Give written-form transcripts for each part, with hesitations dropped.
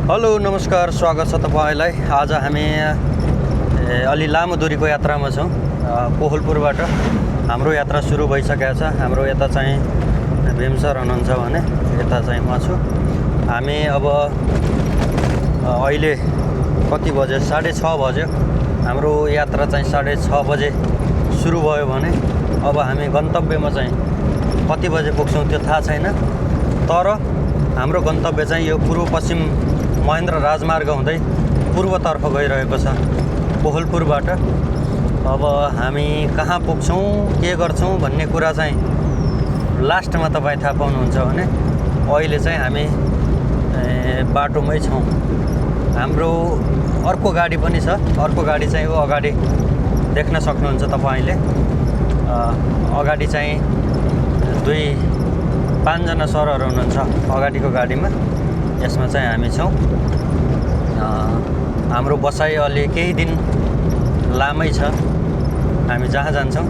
Hello नमस्कार, स्वागत छ तपाईलाई। आज हामी अलि लामो दूरीको यात्रामा छौँ। कोहलपुरबाट हाम्रो यात्रा सुरु भइसकेको छ। हाम्रो यता चाहिँ भीमसर हुनुहुन्छ भने यता चाहिँ म छु। हामी अब अहिले कति बजे 6:30 बज्यो। हाम्रो यात्रा चाहिँ 6:30 बजे सुरु भयो भने अब हामी गन्तव्यमा चाहिँ कति बजे पुग्छौँ त्यो थाहा छैन। तर हाम्रो गन्तव्य चाहिँ यो पूर्व पश्चिम महेन्द्र राजमार्ग हुँदै पूर्वतर्फ गइरहेको छ कोहलपुरबाट। अब हामी कहाँ पुग्छौँ के गर्छौँ भन्ने कुरा चाहिँ लास्टमा तपाईँ थाहा पाउनुहुन्छ भने अहिले चाहिँ हामी बाटोमै छौँ। हाम्रो अर्को गाडी पनि छ। अर्को गाडी चाहिँ हो अगाडि देख्न सक्नुहुन्छ तपाईँले। अगाडि चाहिँ 5 जना सरहरू हुनुहुन्छ अगाडिको गाडीमा। यसमा चाहिँ हामी छौँ। हाम्रो बसाइ अलि केही दिन लामै छ। हामी जहाँ जान्छौँ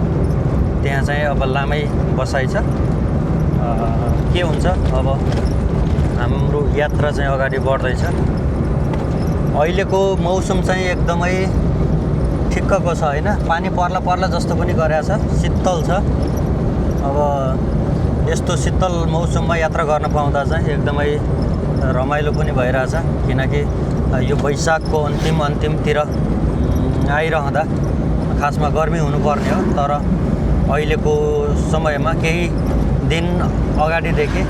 त्यहाँ चाहिँ अब लामै बसाइ छ। के हुन्छ अब हाम्रो यात्रा चाहिँ अगाडि बढ्दैछ। अहिलेको मौसम चाहिँ एकदमै ठिक्कको छ होइन। पानी पर्ला जस्तो पनि गरेको छ, शीतल छ। अब यस्तो शीतल मौसममा यात्रा गर्न पाउँदा चाहिँ एकदमै रमाइलो पनि भइरहेछ। किनकि यो वैशाखको अन्तिमतिर आइरहँदा खासमा गर्मी हुनुपर्ने हो, तर अहिलेको समयमा केही दिन अगाडिदेखि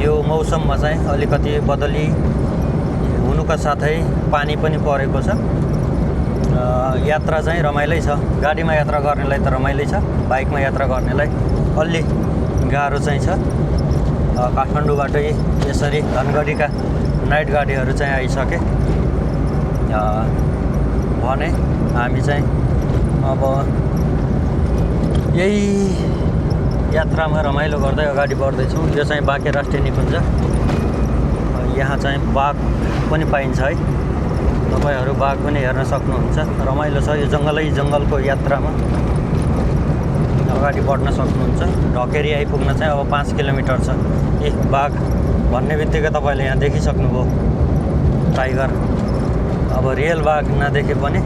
यो मौसममा चाहिँ अलिकति बदली हुनुका साथै पानी पनि परेको छ। यात्रा चाहिँ रमाइलै छ। गाडीमा यात्रा गर्नेलाई त रमाइलै छ, बाइकमा यात्रा गर्नेलाई अलि गाह्रो चाहिँ छ। काठमाडौँबाटै यसरी धनगढीका नाइट गाडीहरू चाहिँ आइसके भने हामी चाहिँ अब यही यात्रामा रमाइलो गर्दै अगाडि बढ्दैछौँ। यो चाहिँ बाँके राष्ट्रिय निकुञ्ज। यहाँ चाहिँ बाघ पनि पाइन्छ है। तपाईँहरू बाघ पनि हेर्न सक्नुहुन्छ। रमाइलो छ। यो जङ्गलको यात्रामा अगाडि बढ्न सक्नुहुन्छ। ढकेरी आइपुग्न चाहिँ अब 5 किलोमिटर छ। बाघ भन्ने बित्तिकै तपाईँले यहाँ देखिसक्नुभयो टाइगर। अब रियल बाघ नदेखे पनि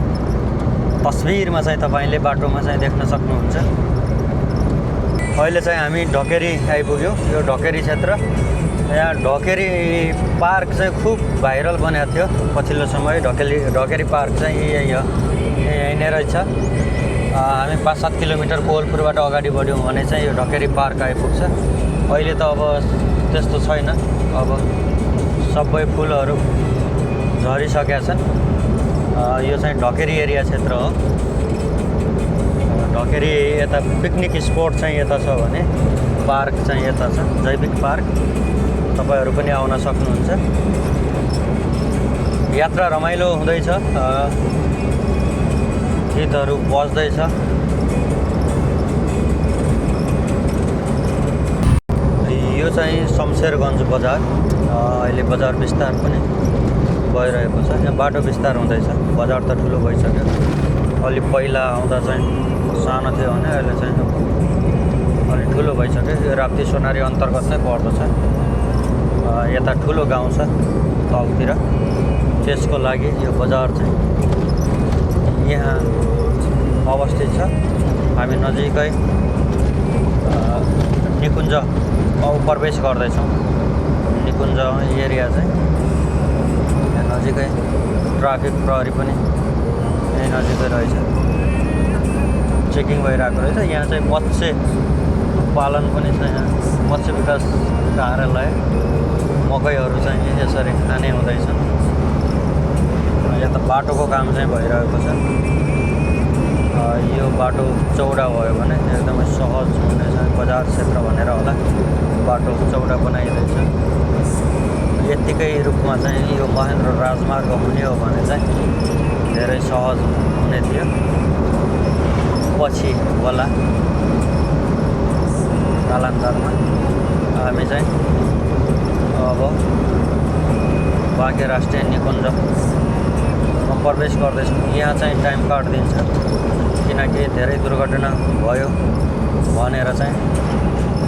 तस्बिरमा चाहिँ तपाईँले बाटोमा चाहिँ देख्न सक्नुहुन्छ। अहिले चाहिँ हामी ढकेरी आइपुग्यौँ। यो ढकेरी क्षेत्र। यहाँ ढकेरी पार्क चाहिँ खुब भाइरल बनेको थियो पछिल्लो समय। ढकेरी पार्क चाहिँ यहीँ नै रहेछ। हामी 5-7 किलोमिटर कोहलपुरबाट अगाडि बढ्यौँ भने चाहिँ यो ढकेरी पार्क आइपुग्छ। अहिले त अब त्यस्तो छैन। अब सबै फुलहरू झरिसकेका छन्। यो चाहिँ ढकेरी एरिया क्षेत्र हो। ढकेरी यता पिकनिक स्पोट चाहिँ यता छ भने पार्क चाहिँ यता छ, जैविक पार्क। तपाईँहरू पनि आउन सक्नुहुन्छ। यात्रा रमाइलो हुँदैछ। गीतहरू बज्दैछ। यो चाहिँ शमशेरगञ्ज बजार। अहिले बजार विस्तार पनि भइरहेको छ। यहाँ बाटो विस्तार हुँदैछ। बजार त ठुलो भइसक्यो। अलि पहिला आउँदा चाहिँ सानो थियो भने अहिले चाहिँ अलि ठुलो भइसक्यो। यो राप्ती सोनारी अन्तर्गत नै पर्दछ। यता ठुलो गाउँ छ तलतिर, त्यसको लागि यो बजार चाहिँ यहाँ अवस्थित छ। हामी नजिकै निकुञ्ज प्रवेश गर्दैछौँ। निकुञ्ज एरिया चाहिँ यहाँ नजिकै। ट्राफिक प्रहरी पनि यहीँ नजिकै रहेछ। चेकिङ भइरहेको रहेछ। यहाँ चाहिँ मत्स्य पालन पनि छ। यहाँ मत्स्य विकास कार्यालय। मकैहरू चाहिँ यसरी खाने हुँदैछन्। यहाँ त बाटोको काम चाहिँ भइरहेको छ। यो बाटो चौडा भयो भने एकदमै सहज हुनेछ। बजार क्षेत्र भनेर होला बाटो चौडा बनाइँदैछ। यत्तिकै रूपमा चाहिँ यो महेन्द्र राजमार्ग हुने हो भने चाहिँ धेरै सहज हुने थियो। पछि होला कालान्तरमा हामी चाहिँ अब बाँके राष्ट्रिय निकुञ्जमा प्रवेश गर्दैछौँ। यहाँ चाहिँ टाइम कार्ड दिन्छ। किनकि धेरै दुर्घटना भयो भनेर चाहिँ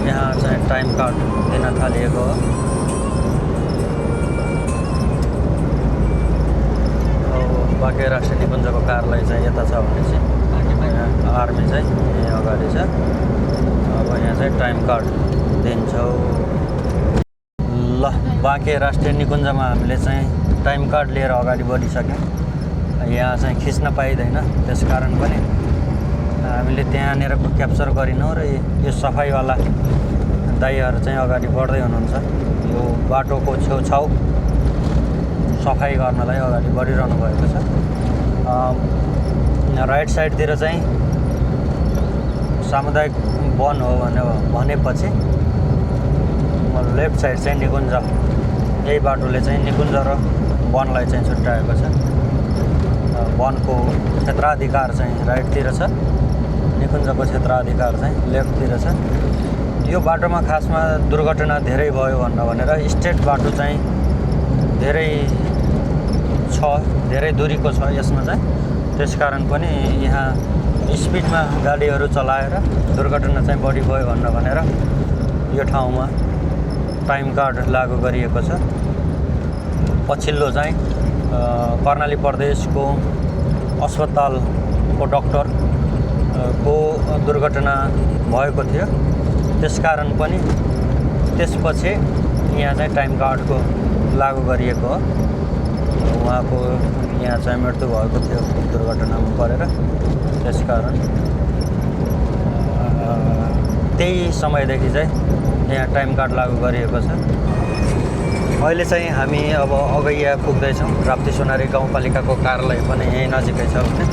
यहाँ चाहिँ टाइम कार्ड दिन थालिएको हो। बाँके राष्ट्रिय निकुञ्जको कार्यालय चाहिँ यता छ भने चाहिँ आर्मी चाहिँ यहीँ अगाडि छ। अब यहाँ चाहिँ टाइम कार्ड दिन्छौँ। ल बाँके राष्ट्रिय निकुञ्जमा हामीले चाहिँ टाइम कार्ड लिएर अगाडि बढिसक्यौँ। यहाँ चाहिँ खिच्न पाइँदैन, त्यस कारण पनि हामीले त्यहाँनिर क्याप्चर गरिनौँ र यो सफाइवाला दाइहरू चाहिँ अगाडि बढ्दै हुनुहुन्छ। यो बाटोको छेउछाउ सफाइ गर्नलाई अगाडि बढिरहनु भएको छ। राइट साइडतिर चाहिँ सामुदायिक वन हो भनेपछि लेफ्ट साइड चाहिँ निकुञ्ज, यही बाटोले चाहिँ निकुञ्ज र वनलाई चाहिँ छुट्याएको छ। वनको क्षेत्राधिकार चाहिँ राइटतिर छ, निकुञ्जको क्षेत्राधिकार चाहिँ लेफ्टतिर छ। यो बाटोमा खासमा दुर्घटना धेरै भयो भनेर स्टेट बाटो चाहिँ धेरै दुरीको छ यसमा चाहिँ। त्यसकारण पनि यहाँ स्पिडमा गाडीहरू चलाएर दुर्घटना चाहिँ बढी भयो भनेर यो ठाउँमा टाइम कार्ड लागू गरिएको छ। पछिल्लो चाहिँ कर्णाली प्रदेशको अस्पतालको डाक्टरको दुर्घटना भएको थियो, त्यसकारण पनि त्यसपछि यहाँ चाहिँ टाइम कार्डको लागू गरिएको हो। उहाँको यहाँ चाहिँ मृत्यु भएको थियो दुर्घटनामा परेर, त्यसकारण त्यही समयदेखि चाहिँ यहाँ टाइम कार्ड लागू गरिएको छ। अहिले चाहिँ हामी अब अगैया पुग्दैछौँ। राप्ती सोनारी गाउँपालिकाको कार्यालय पनि यहीँ नजिकै छ भने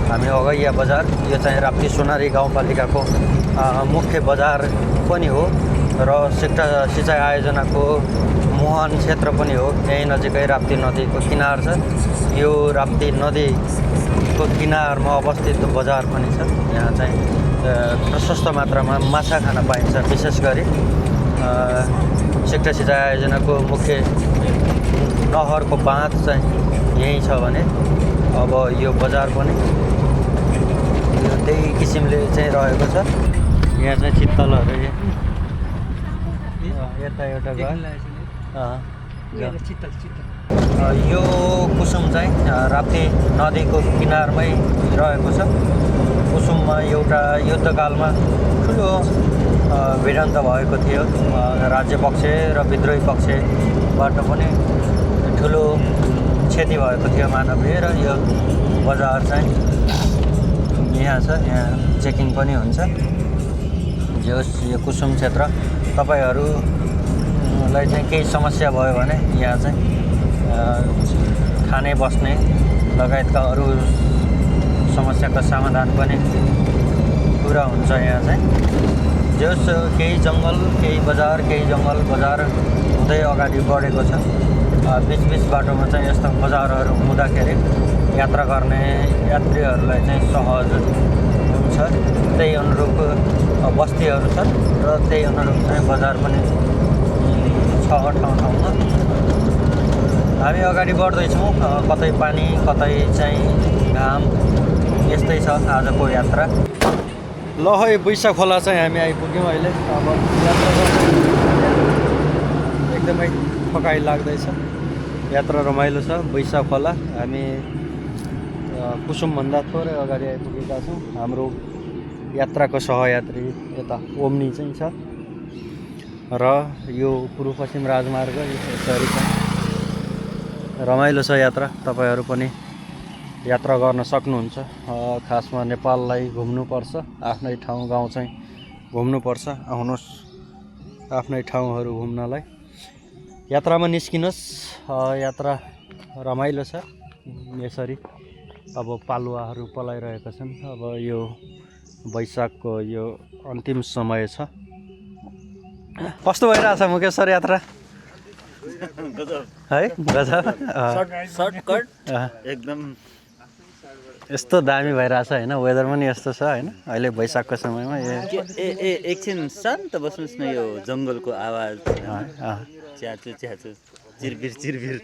हामी अगैया बजार, यो चाहिँ राप्ती सोनारी गाउँपालिकाको मुख्य बजार पनि हो र सिँचाइ आयोजनाको मुहान क्षेत्र पनि हो। यहीँ नजिकै राप्ती नदीको किनार छ। यो राप्ती नदीको किनारमा अवस्थित बजार पनि छ। यहाँ चाहिँ प्रशस्त मात्रामा माछा खान पाइन्छ। विशेष गरी सेक्टर सिँचाइ आयोजनाको मुख्य नहरको बाँध चाहिँ यहीँ छ भने अब यो बजार पनि त्यही किसिमले चाहिँ रहेको छ। यहाँ चाहिँ चित्तलहरू यता एउटा यो कुसुम चाहिँ राप्ती नदीको किनारमै रहेको छ। कुसुममा एउटा युद्धकालमा ठुलो भिडन्त भएको थियो। राज्य पक्ष र विद्रोही पक्षबाट पनि ठुलो क्षति भएको थियो मानवीय। र यो बजार चाहिँ यहाँ छ, यहाँ चेकिङ पनि हुन्छ। यो कुसुम क्षेत्र तपाईँहरूलाई चाहिँ केही समस्या भयो भने यहाँ चाहिँ खाने बस्ने लगायतका अरू समस्याको समाधान पनि पुरा हुन्छ। यहाँ चाहिँ जस केही जङ्गल बजार हुँदै अगाडि बढेको छ। बिच बाटोमा चाहिँ यस्ता बजारहरू हुँदाखेरि यात्रा गर्ने यात्रीहरूलाई चाहिँ सहज हुन्छ। त्यही अनुरूप बस्तीहरू छन् र त्यही अनुरूप चाहिँ बजार पनि छ ठाउँमा। हामी अगाडि बढ्दैछौँ। कतै पानी, कतै चाहिँ घाम, यस्तै छ आजको यात्रा। ल है बैसा खोला चाहिँ हामी आइपुग्यौँ अहिले। अब यात्रा एकदमै थकाइ लाग्दैछ। यात्रा रमाइलो छ। बैसा खोला हामी कुसुमभन्दा थोरै अगाडि आइपुगेका छौँ। हाम्रो यात्राको सहयात्री यता ओम्नी चाहिँ छ र यो पूर्व पश्चिम राजमार्ग यसरी छ। रमाइलो छ यात्रा। तपाईँहरू पनि यात्रा गर्न सक्नुहुन्छ। खासमा नेपाललाई घुम्नुपर्छ, आफ्नै ठाउँ गाउँ चाहिँ घुम्नुपर्छ। आउनुहोस् आफ्नै ठाउँहरू घुम्नलाई। यात्रामा निस्किनुहोस्। यात्रा रमाइलो छ। यसरी अब पालुवाहरू पलाइरहेका छन्। अब यो वैशाखको यो अन्तिम समय छ। कस्तो भइरहेछ मुकेश सर यात्रा? है गजब सर्टकट एकदम यस्तो दामी भइरहेछ होइन। वेदर पनि यस्तो छ होइन अहिले वैशाखको समयमा। एकछिन शान्त बस्नुहोस् न। यो जङ्गलको आवाज, च्याचु चिरबिर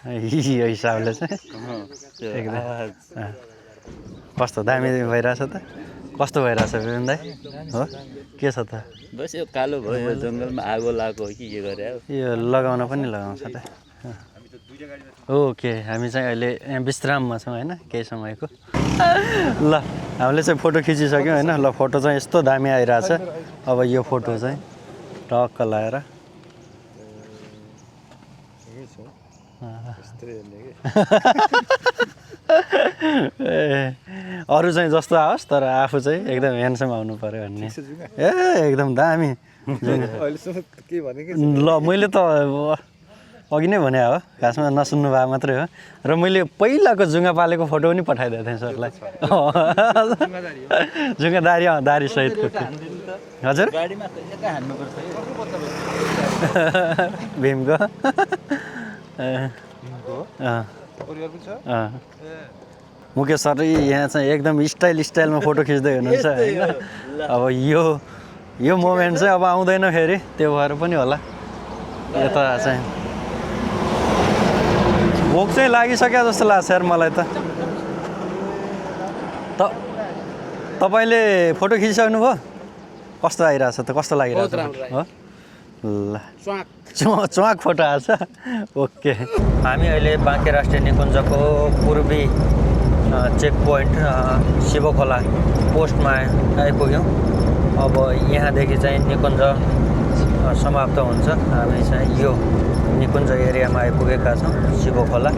यो हिसाबले चाहिँ एकदम कस्तो दामी भइरहेछ त। कस्तो भइरहेछ विपिन दाइ? हो के छ त? बस यो कालो भयो, जङ्गलमा आगो लगाएको हो कि के गरे? यो लगाउन पनि लगाउँछ त। ओके हामी चाहिँ अहिले यहाँ विश्राममा छौँ होइन केही समयको ल हामीले चाहिँ फोटो खिचिसक्यौँ होइन ल फोटो चाहिँ यस्तो दामी आइरहेछ अब यो फोटो चाहिँ टक्क लगाएर अरू चाहिँ जस्तो आओस् तर आफू चाहिँ एकदम ह्यान्डसम आउनु पऱ्यो भन्ने ए एकदम दामी ल मैले त अघि नै भने हो खासमा नसुन्नु भए मात्रै हो र मैले पहिलाको जुङ्गा पालेको फोटो पनि पठाइदिएको थिएँ सरलाई जुङ्गा दारी दारी सहितको हजुर भीमको मुकेश सर यहाँ चाहिँ एकदम स्टाइलमा फोटो खिच्दै हुनुहुन्छ होइन अब यो मोमेन्ट चाहिँ अब आउँदैन फेरि त्यो भएर पनि होला यता चाहिँ भोक चाहिँ लागिसक्यो जस्तो लाग्छ यार मलाई त तपाईँले फोटो खिचिसक्नु भयो कस्तो आइरहेछ त कस्तो लागिरहेछ हो ल चुवाक फोटो आएछ ओके हामी अहिले बाँके राष्ट्रिय निकुञ्जको पूर्वी चेक पोइन्ट शिवखोला पोस्टमा आइपुग्यौँ अब यहाँदेखि चाहिँ निकुञ्ज समाप्त हुन्छ हामी चाहिँ यो निकुञ्ज एरियामा आइपुगेका छौँ शिवखोला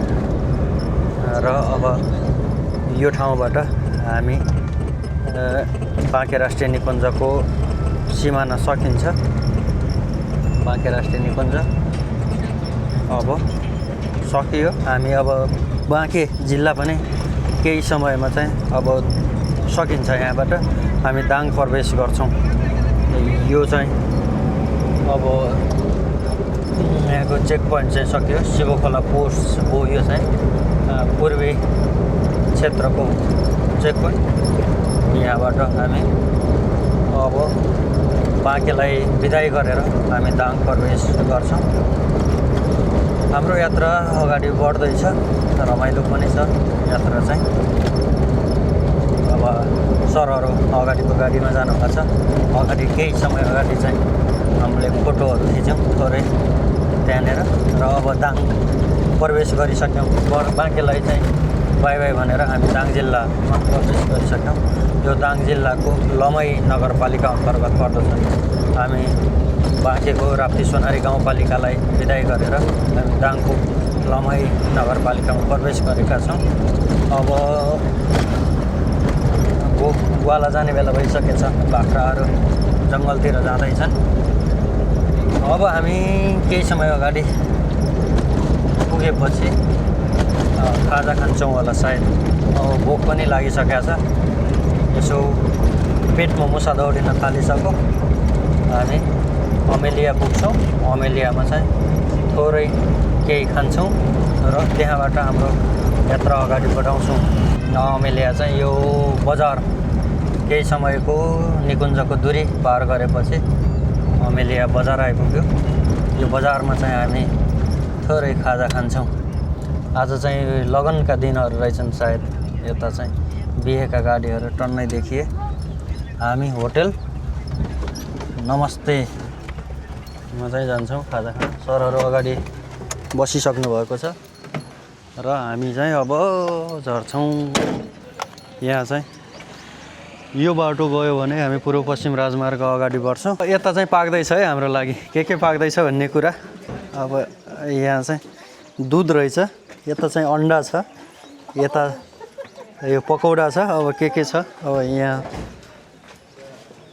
र अब यो ठाउँबाट हामी बाँके राष्ट्रिय निकुञ्जको सिमाना सकिन्छ बाँके राष्ट्रिय निकुञ्ज अब सकियो हामी अब बाँके जिल्ला पनि केही समयमा चाहिँ अब सकिन्छ यहाँबाट हामी दाङ प्रवेश गर्छौँ यो चाहिँ अब यहाँको चेक पोइन्ट चाहिँ सक्यो शिवखोला पोस्ट हो यो चाहिँ पूर्वी क्षेत्रको चेक पोइन्ट यहाँबाट हामी अब बाँकेलाई बिदाई गरेर हामी दाङ प्रवेश गर्छौँ हाम्रो यात्रा अगाडि बढ्दैछ रमाइलो पनि छ यात्रा चाहिँ अब सरहरू अगाडिको गाडीमा जानुभएको छ अगाडि केही समय अगाडि चाहिँ हामीले फोटोहरू खिच्यौँ थोरै त्यहाँनिर र अब दाङ प्रवेश गरिसक्यौँ बाँकेलाई चाहिँ बाई बाई भनेर हामी दाङ जिल्लामा प्रवेश गरिसक्यौँ यो दाङ जिल्लाको लमई नगरपालिका अन्तर्गत पर्दछ हामी बाँकेको राप्ती सोनारी गाउँपालिकालाई बिदाई गरेर हामी दाङको लमई नगरपालिकामा प्रवेश गरेका छौँ अब ग्वाला जाने बेला भइसकेछ बाख्राहरू जङ्गलतिर जाँदैछन् अब हामी केही समय अगाडि पुगेपछि खाजा खान्छौँ होला सायद अब भोक पनि लागिसकेको छ यसो पेटमा मुसा दौडिन थालिसक्यो हामी अमेलिया पुग्छौँ अमेलियामा चाहिँ थोरै केही खान्छौँ र त्यहाँबाट हाम्रो यात्रा अगाडि बढाउँछौँ अमेलिया चाहिँ यो बजार केही समयको निकुञ्जको दूरी पार गरेपछि अमेलिया बजार आइपुग्यो यो बजारमा चाहिँ हामी थोरै खाजा खान्छौँ आज चाहिँ लगनका दिनहरू रहेछन् सायद यता चाहिँ बिहेका गाडीहरू टन्नै देखिए हामी होटेल नमस्तेमा चाहिँ जान्छौँ खाजा खान सरहरू अगाडि बसिसक्नु भएको छ र हामी चाहिँ अब झर्छौँ यहाँ चाहिँ यो बाटो गयो भने हामी पूर्व पश्चिम राजमार्ग अगाडि बढ्छौँ यता चाहिँ पाक्दैछ है हाम्रो लागि के पाक्दैछ भन्ने कुरा अब यहाँ चाहिँ दुध रहेछ यता चाहिँ अन्डा छ यता यो पकौडा छ अब के छ अब यहाँ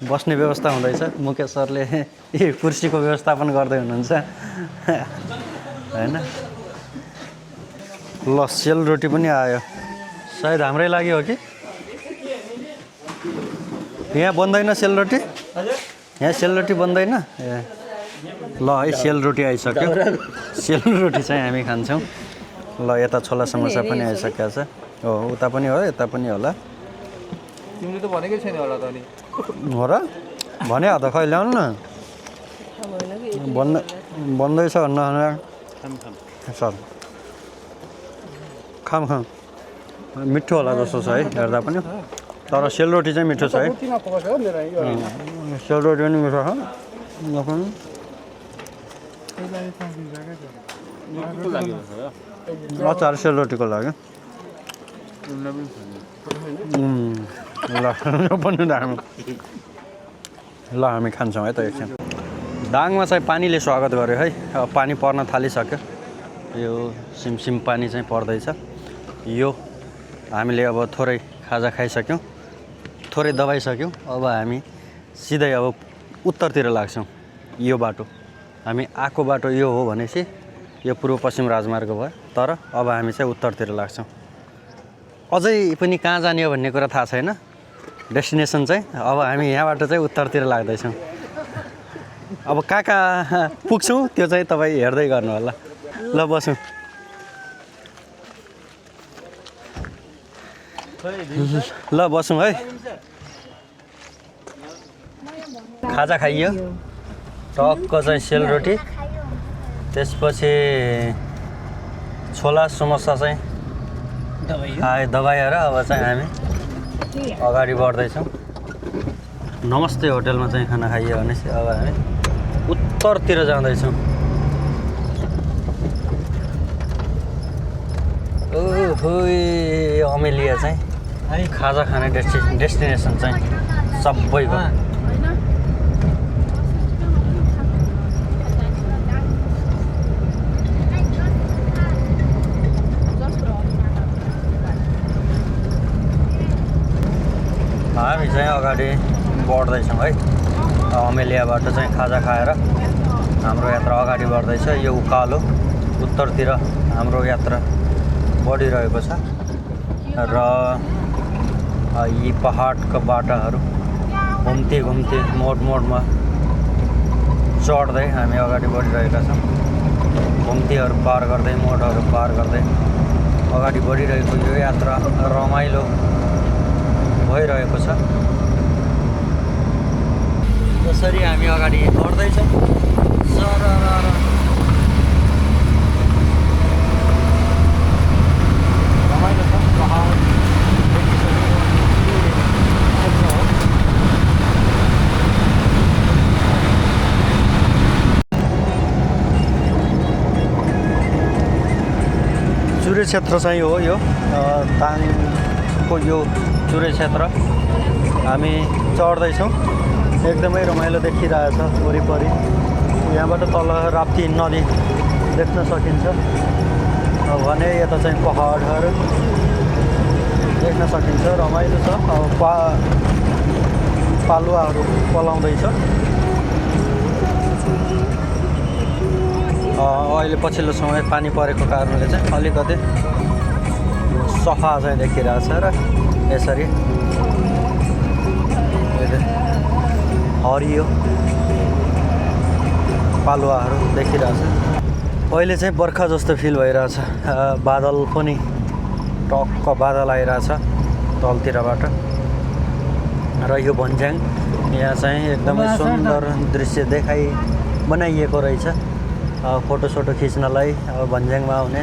बस्ने व्यवस्था हुँदैछ मुकेश सरले यो कुर्सीको व्यवस्थापन गर्दै हुनुहुन्छ होइन ल सेलरोटी पनि आयो सायद हाम्रै लागि हो कि यहाँ बन्दैन सेलरोटी यहाँ सेलरोटी बन्दैन ए ल है सेलरोटी आइसक्यो सेलरोटी चाहिँ हामी खान्छौँ ल यता छोला समोसा पनि आइसकेको छ हो उता पनि हो यता पनि होला तिमीले त भनेकै छैन होला त अनि हो र भने त खै ल्याउनु न बन्दैछ भन्न सर खाम मिठो होला जस्तो छ है हेर्दा पनि तर सेलरोटी चाहिँ मिठो छ है सेलरोटी पनि मिठो छ अचार सेलरोटीको लागि ल यो पनि दाम ल हामी खान्छौँ है त एकछिन दाङमा चाहिँ पानीले स्वागत गर्यो है अब पानी पर्न थालिसक्यो यो सिमसिम पानी चाहिँ पर्दैछ यो हामीले अब थोरै खाजा खाइसक्यौँ थोरै दबाइसक्यौँ अब हामी सिधै अब उत्तरतिर लाग्छौँ यो बाटो हामी आएको बाटो यो हो भनेपछि यो पूर्व पश्चिम राजमार्ग भयो तर अब हामी चाहिँ उत्तरतिर लाग्छौँ अझै पनि कहाँ जाने हो भन्ने कुरा थाहा छैन डेस्टिनेसन चाहिँ अब हामी यहाँबाट चाहिँ उत्तरतिर लाग्दैछौँ अब कहाँ कहाँ पुग्छौँ त्यो चाहिँ तपाईँ हेर्दै गर्नु होला ल बसौँ ल बसौँ है खाजा खाइयो टक्क चाहिँ सेलरोटी त्यसपछि छोला समोसा चाहिँ दबाएर अब चाहिँ हामी अगाडि बढ्दैछौँ नमस्ते होटलमा चाहिँ खाना खाइयो भनेपछि अब हामी उत्तरतिर जाँदैछौँ ओहो अमेलिया चाहिँ खाजा खाने डेस्टिनेसन चाहिँ सबैको हामी चाहिँ अगाडि बढ्दैछौँ है अमेलियाबाट चाहिँ खाजा खाएर हाम्रो यात्रा अगाडि बढ्दैछ यो उकालो उत्तरतिर हाम्रो यात्रा बढिरहेको छ र यी पहाडका बाटाहरू घुम्ती घुम्ती मोडमा चढ्दै हामी अगाडि बढिरहेका छौँ घुम्तीहरू पार गर्दै मोडहरू पार गर्दै अगाडि बढिरहेको यो यात्रा रमाइलो भइरहेको छ जसरी हामी अगाडि बढ्दैछौँ रमाइलो छ पहाड चुरे क्षेत्र चाहिँ हो यो दाङको यो चुरे क्षेत्र हामी चढ्दैछौँ एकदमै रमाइलो देखिरहेछ वरिपरि यहाँबाट तल राप्ती नदी देख्न सकिन्छ भने यता चाहिँ पहाडहरू देख्न सकिन्छ रमाइलो छ अब पालुवाहरू पलाउँदैछ अहिले पछिल्लो समय पानी परेको कारणले चाहिँ अलिकति सफा चाहिँ देखिरहेछ र यसरी हरियो पालुवाहरू देखिरहेछ अहिले चाहिँ बर्खा जस्तो फिल भइरहेछ बादल पनि टक्क बादल आइरहेछ तलतिरबाट र यो भन्ज्याङ यहाँ चाहिँ एकदमै सुन्दर दृश्य बनाइएको रहेछ फोटोसोटो खिच्नलाई भन्ज्याङमा आउने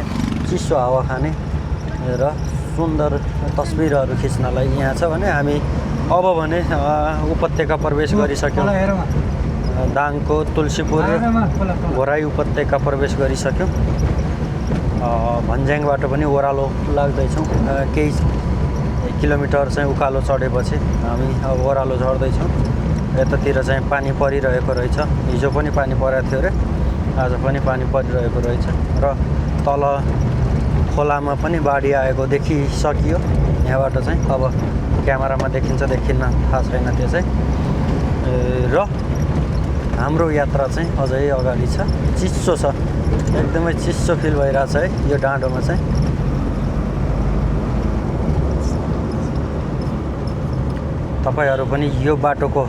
चिसो हावा खाने र सुन्दर तस्बिरहरू खिच्नलाई यहाँ छ भने हामी अब भने उपत्यका प्रवेश गरिसक्यौँ दाङको तुलसीपुर घोराई उपत्यका प्रवेश गरिसक्यौँ भन्ज्याङबाट पनि ओह्रालो लाग्दैछौँ केही किलोमिटर चाहिँ उकालो चढेपछि हामी अब ओह्रालो झर्दैछौँ यतातिर चाहिँ पानी परिरहेको रहेछ हिजो पनि पानी परेको थियो अरे आज पनि पानी परिरहेको रहेछ र तल खोलामा पनि बाढी आएको देखिसकियो यहाँबाट चाहिँ अब क्यामेरामा देखिन्छ देखिन्न थाहा छैन त्यो चाहिँ र हाम्रो यात्रा चाहिँ अझै अगाडि छ चिसो छ एकदमै चिसो फिल भइरहेछ है यो डाँडोमा चाहिँ तपाईँहरू पनि यो बाटोको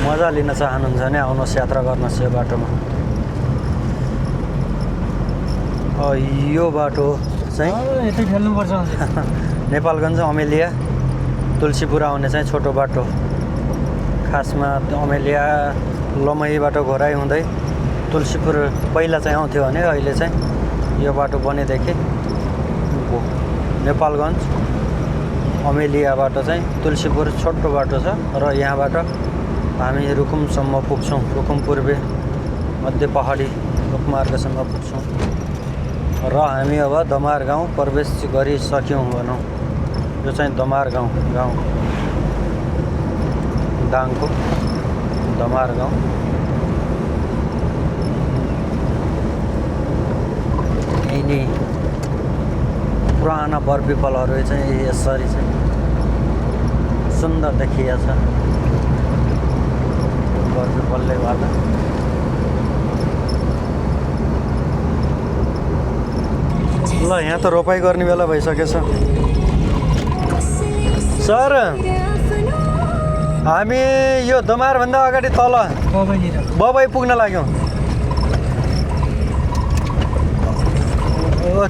मजा लिन चाहनुहुन्छ भने आउनुहोस् यात्रा गर्नुहोस् यो बाटोमा यो बाटो चाहिँ यतै खेल्नुपर्छ नेपालगञ्ज अमेलिया तुलसीपुर आउने चाहिँ छोटो बाटो खासमा अमेलिया लमहीबाट घोराई हुँदै तुलसीपुर पहिला चाहिँ आउँथ्यो भने अहिले चाहिँ यो बाटो बनेदेखि नेपालगञ्ज अमेलियाबाट चाहिँ तुलसीपुर छोटो बाटो छ र यहाँबाट हामी रुकुमसम्म पुग्छौँ रुकुम पूर्वे मध्य पहाडी रुखमार्गसम्म पुग्छौँ र हामी अब दमार गाउँ प्रवेश गरिसक्यौँ भनौँ। यो चाहिँ दमार गाउँ दाङको दमार गाउँ। यिनी पुराना बरपिपलहरू चाहिँ यसरी चाहिँ सुन्दर देखिया छ बरपिपलले गर्दा। ल यहाँ त रोपाइ गर्ने बेला भइसकेछ। सर हामी यो दमारभन्दा अगाडि तल बबाई पुग्न लाग्यौँ।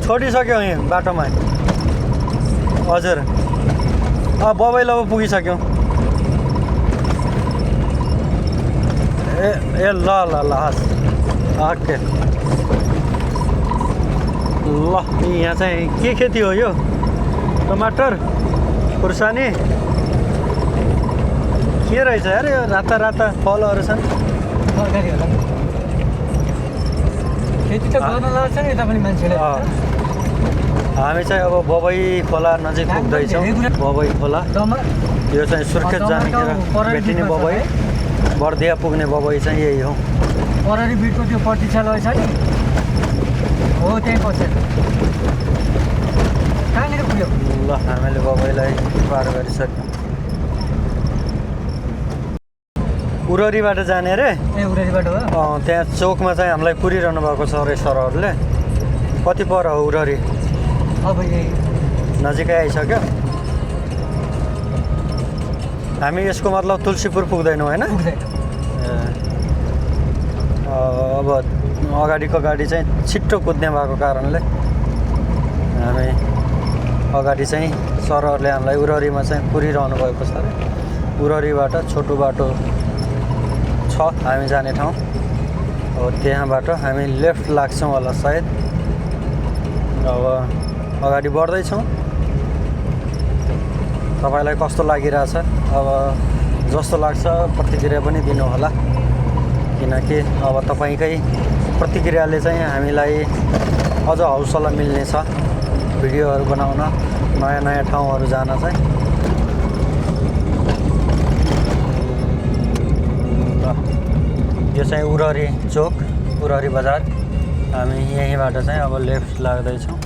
छोडिसक्यौँ यहाँ बाटोमा। हजुर बबाई अब पुगिसक्यौँ। ए ल ल ल हस् ओके। ल यहाँ चाहिँ के खेती हो यो? टमाटर खुर्सानी के रहेछ यार यो? राता राता फलहरू छन्। खेती त गर्न लाग्छ नि यता पनि मान्छेले। हामी चाहिँ अब बबाई खोला नजिक पुग्दैछौँ। बबाई खोला यो चाहिँ सुर्खेत जानेखेर भेटिने बबाई, बर्दिया पुग्ने बबाई चाहिँ यही हो। पररी बिटको त्यो पट्टिछाल छ नि हो त्यही पर्छ। कहाँनिर पुग्यो? ल हामीले बबाईलाई पार गरिसक्यौँ। उररीबाट जाने रे। ए उररीबाट हो? त्यहाँ चोकमा चाहिँ हामीलाई पुरिरहनु भएको छ अरे सरहरूले। कति पर हो उररी? अब यही नजिकै आइसक्यो। हामी यसको मतलब तुलसीपुर पुग्दैनौँ होइन? अब अगाडिको गाडी चाहिँ छिट्टो कुद्ने भएको कारणले हामी अगाडि चाहिँ सरहरूले हामीलाई उररीमा चाहिँ पुरिरहनु भएको छ अरे। उररीबाट छोटो बाटो छ हामी जाने ठाउँ। अब त्यहाँबाट हामी लेफ्ट लाग्छौँ होला सायद। अब अगाडि बढ्दैछौँ। तपाईँलाई कस्तो लागिरहेछ? अब जस्तो लाग्छ प्रतिक्रिया पनि दिनु होला, किनकि अब तपाईँकै प्रतिक्रियाले चाहिँ हामीलाई अझ हौसला मिल्नेछ भिडियोहरू बनाउन, नयाँ नयाँ ठाउँहरू जान चाहिँ। यो चाहिँ उररी चोक, उररी बजार। हामी यहीँबाट चाहिँ अब लेफ्ट लाग्दैछौँ।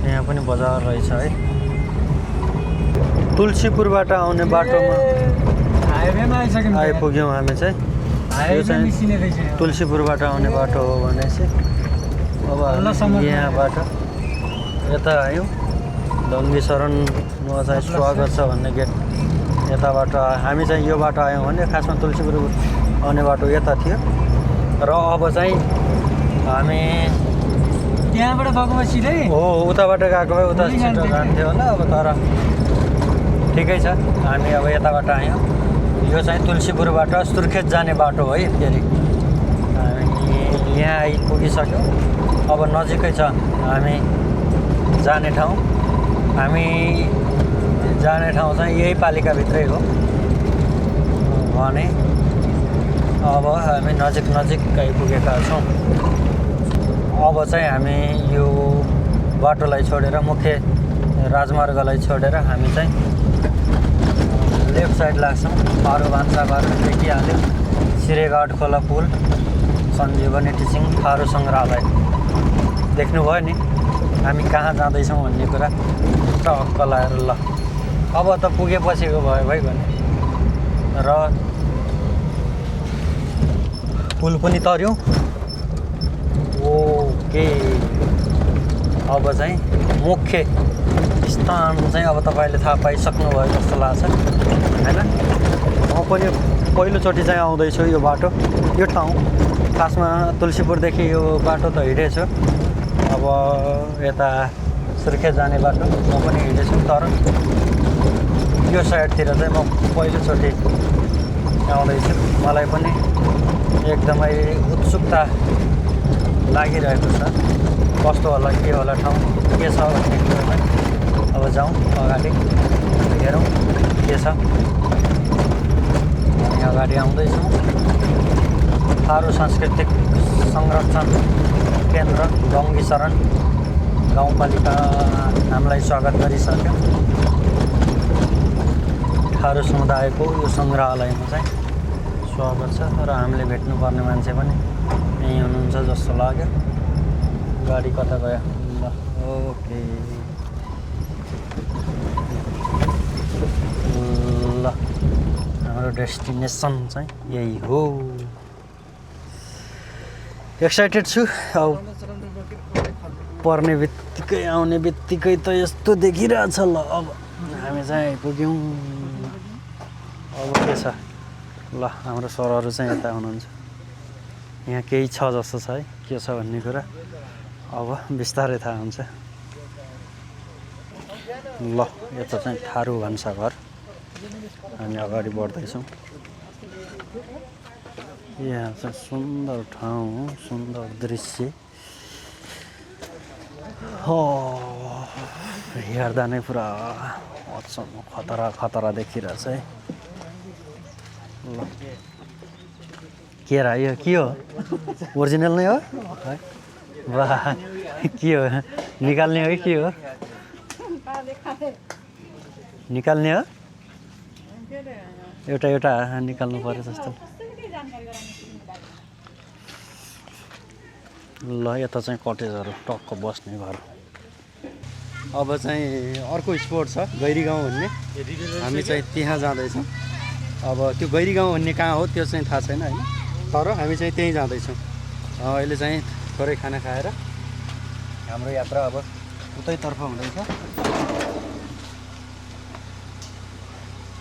यहाँ पनि बजार रहेछ है। तुलसीपुरबाट आउने बाटोमा हाइवेमा आइपुग्यौँ हामी चाहिँ। यो चाहिँ तुलसीपुरबाट आउने बाटो हो भनेपछि अब हामी यहाँबाट यता आयौँ। दङ्गी शरणमा चाहिँ स्वागत छ भन्ने गेट यताबाट हामी चाहिँ यो बाटो आयौँ भने खासमा तुलसीपुर आउने बाटो यता थियो। र अब चाहिँ हामी त्यहाँबाट गएको सिधै हो उताबाट गएको भए उता छिटो जान्थ्यो होला। अब तर ठिकै छ, हामी अब यताबाट आयौँ। यो चाहिँ तुलसीपुरबाट सुर्खेत जाने बाटो है। फेरि हामी यहाँ आइपुगिसक्यौँ। अब नजिकै छ हामी जाने ठाउँ। हामी जाने ठाउँ चाहिँ यही पालिकाभित्रै हो भने अब हामी नजिक आइपुगेका छौँ। अब चाहिँ हामी यो बाटोलाई छोडेर, मुख्य राजमार्गलाई छोडेर हामी चाहिँ लेफ्ट साइड लाग्छौँ। पारो भान्साघर देखिहाल्यो, सिरेघाट खोला पुल, सञ्जीवनी टिचिङ थारू सङ्ग्रहालय देख्नुभयो नि। हामी कहाँ जाँदैछौँ भन्ने कुरा टक्क लगाएर ल अब त पुगेपछिको भयो भाइ भने। र पुल पनि तर्यौँ। ओके अब चाहिँ मुख्य स्थान चाहिँ अब तपाईँले थाहा पाइसक्नुभयो जस्तो लाग्छ होइन? म पनि पहिलोचोटि चाहिँ आउँदैछु यो बाटो, यो ठाउँ। खासमा तुलसीपुरदेखि यो बाटो त हिँडेछु। अब यता सुर्खेत जाने बाटो म पनि हिँडेछु, तर यो साइडतिर चाहिँ म पहिलोचोटि आउँदैछु। मलाई पनि एकदमै उत्सुकता लागिरहेको छ, कस्तो होला के होला ठाउँ के छ भन्ने कुरोमा। अब जाउँ अगाडि हेरौँ के छ। हामी अगाडि आउँदैछौँ। थारू सांस्कृतिक संरक्षण केन्द्र डङ्गी शरण गाउँपालिका हामीलाई स्वागत गरिसक्यो। थारू समुदायको यो सङ्ग्रहालयमा चाहिँ स्वागत छ र हामीले भेट्नुपर्ने मान्छे पनि यहीँ हुनुहुन्छ जस्तो लाग्यो। गाडी कता गयो? ल ओके ल हाम्रो डेस्टिनेसन चाहिँ यही हो। एक्साइटेड छु। अब पर्ने बित्तिकै आउने बित्तिकै त यस्तो देखिरहेछ। ल अब हामी चाहिँ आइपुग्यौँ। अब के छ? ल हाम्रो सरहरू चाहिँ यता हुनुहुन्छ। यहाँ केही छ जस्तो छ है, के छ भन्ने कुरा अब बिस्तारै थाहा हुन्छ। ल यता चाहिँ थारू भान्साघर हामी अगाडि बढ्दैछौँ। यहाँ चाहिँ सुन्दर ठाउँ हो, सुन्दर दृश्य हो। हेर्दा नै पुरा अचम्म खतरा खतरा देखिरहेछ है। ल के रा यो के हो? ओरिजिनल नै हो है? वाह के हो? निकाल्ने हो कि के हो? निकाल्ने हो? एउटा एउटा निकाल्नु पर्यो जस्तो। ल यता चाहिँ कटेजहरू टक्क बस्ने घर। अब चाहिँ अर्को स्पोट छ गैरी गाउँ भन्ने, हामी चाहिँ त्यहाँ जाँदैछौँ। अब त्यो गैरी गाउँ भन्ने कहाँ हो त्यो चाहिँ थाहा छैन होइन, तर हामी चाहिँ त्यहीँ जाँदैछौँ। अहिले चाहिँ थोरै खाना खाएर हाम्रो यात्रा अब उतैतर्फ हुँदैछ।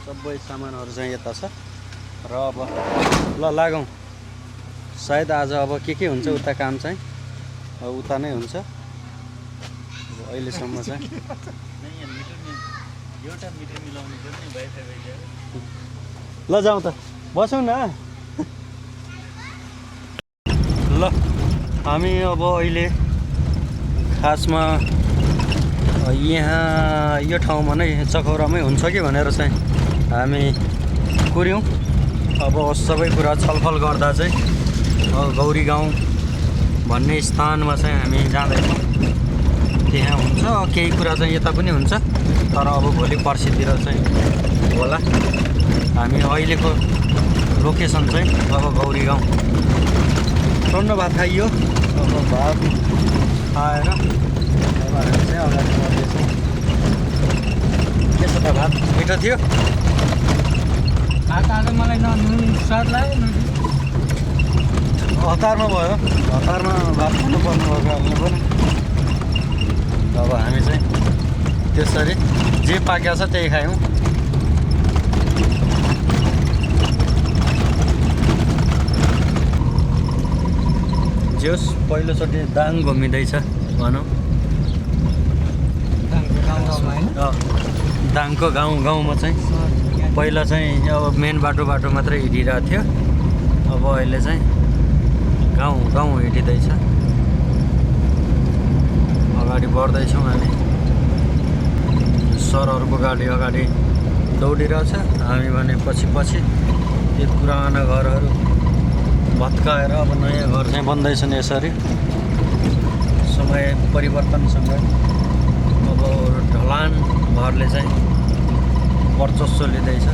सबै सामानहरू चाहिँ यता छ र अब ल लागौँ। सायद आज अब के हुन्छ उता काम चाहिँ उता नै हुन्छ। अहिलेसम्म चाहिँ ल जाउँ त, बसौँ न। ल हामी अब अहिले खासमा यहाँ यो ठाउँमा नै चकौरामै हुन्छ कि भनेर चाहिँ हामी कुर्यौँ। अब सबै कुरा छलफल गर्दा चाहिँ गौरी गाउँ भन्ने स्थानमा चाहिँ हामी जाँदैछौँ। त्यहाँ हुन्छ केही कुरा चाहिँ यता पनि हुन्छ, तर अब भोलि पर्सितिर चाहिँ होला। हामी अहिलेको लोकेसन चाहिँ अब गौरी गाउँ। टन्न भात खाइयो। अब भात खाएर अब हामी चाहिँ अगाडि बढ्दैछौँ। के छ त भात? मिठो थियो? भात आज मलाई नुन स्वाद लाग्यो। हतारमा भयो, हतारमा भात खानु पर्नु भएको हामीले पनि। अब हामी चाहिँ त्यसरी जे पाकेको छ त्यही खायौँ। जोस् पहिलोचोटि दाङ घुमिँदैछ भनौँ। दाङको गाउँमा चाहिँ पहिला चाहिँ अब मेन बाटो मात्रै हिँडिरहेको थियो। अब अहिले चाहिँ गाउँ हिँडिँदैछ। अगाडि बढ्दैछौँ हामी। सरहरूको गाडी अगाडि दौडिरहेछ, हामी भने पछि यो पुराना घरहरू भत्काएर अब नयाँ घर चाहिँ बन्दैछन्। यसरी समय परिवर्तनसँगै अब ढलान घरले चाहिँ वर्चस्व लिँदैछ।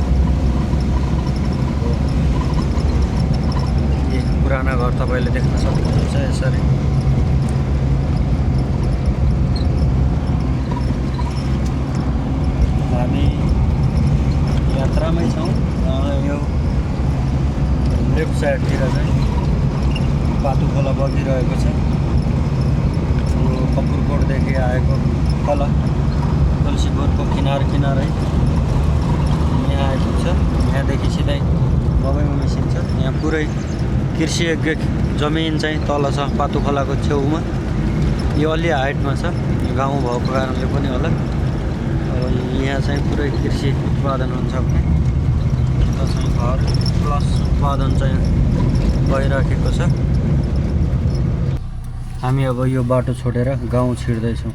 यी पुराना घर तपाईँले देख्न सक्नुहुन्छ यसरी। हामी यात्रामै छौँ। यो लेफ्ट साइडतिर चाहिँ पातु खोला बगिरहेको छ। कपुरकोटदेखि आएको खोला तुलसीपुरको किनारै यहाँ आइपुग्छ। यहाँदेखि सिधै दबाईमा मिसिन्छ। यहाँ पुरै कृषि जमिन चाहिँ तल छ पातु खोलाको छेउमा। यो अलि हाइटमा छ, गाउँ भएको कारणले पनि होला। अब यहाँ चाहिँ पुरै कृषि उत्पादन हुन्छ भने यता चाहिँ घर प्लस उत्पादन चाहिँ भइराखेको छ। हामी अब यो बाटो छोडेर गाउँ छिर्दैछौँ।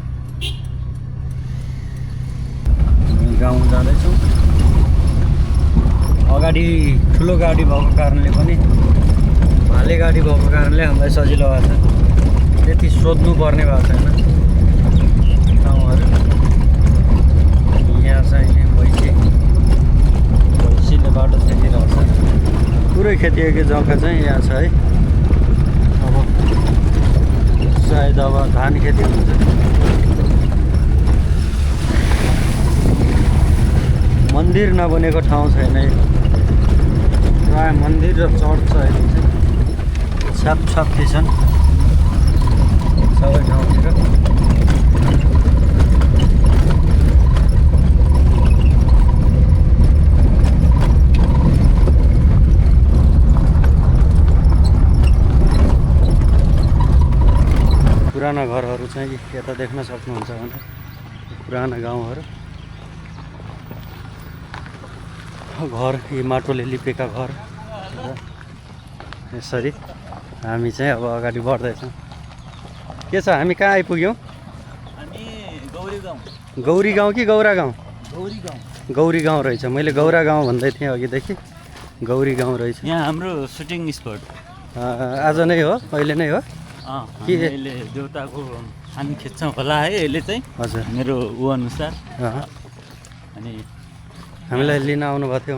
गाउँ जाँदैछौँ। अगाडि ठुलो गाडी भएको कारणले पनि भाले गाडी भएको कारणले हामीलाई सजिलो भएको छ। त्यति सोध्नु पर्ने भएको छैन ठाउँहरू। यहाँ चाहिँ भैँसीले बाटो छेकिरहेको छ। पुरै खेतिएको जग्गा चाहिँ यहाँ छ है। अब सायद अब धान खेती हुन्छ। मन्दिर नबनेको ठाउँ छैन है। प्रायः मन्दिर र चर्च छ अहिले चाहिँ छापछाप्ती छन् सबै ठाउँतिर। पुराना घरहरू चाहिँ यता देख्न सक्नुहुन्छ भने पुराना गाउँहरू। घर यी माटोले लिपेका घर। यसरी हामी चाहिँ अब अगाडि बढ्दैछौँ। के छ हामी कहाँ आइपुग्यौँ? हामी गौरी गाउँ। गौरी गाउँ कि गौरा गाउँ? गौरी गाउँ। गौरी गाउँ रहेछ। मैले गौरा गाउँ भन्दै थिएँ अघिदेखि। गौरी गाउँ रहेछ। यहाँ हाम्रो सुटिङ स्पट। आज नै हो? अहिले नै हो? के अहिले देउताको हामी खिच्छौँ होला है अहिले चाहिँ। हजुर मेरो ऊ अनुसार। अनि हामीलाई लिन आउनुभएको थियो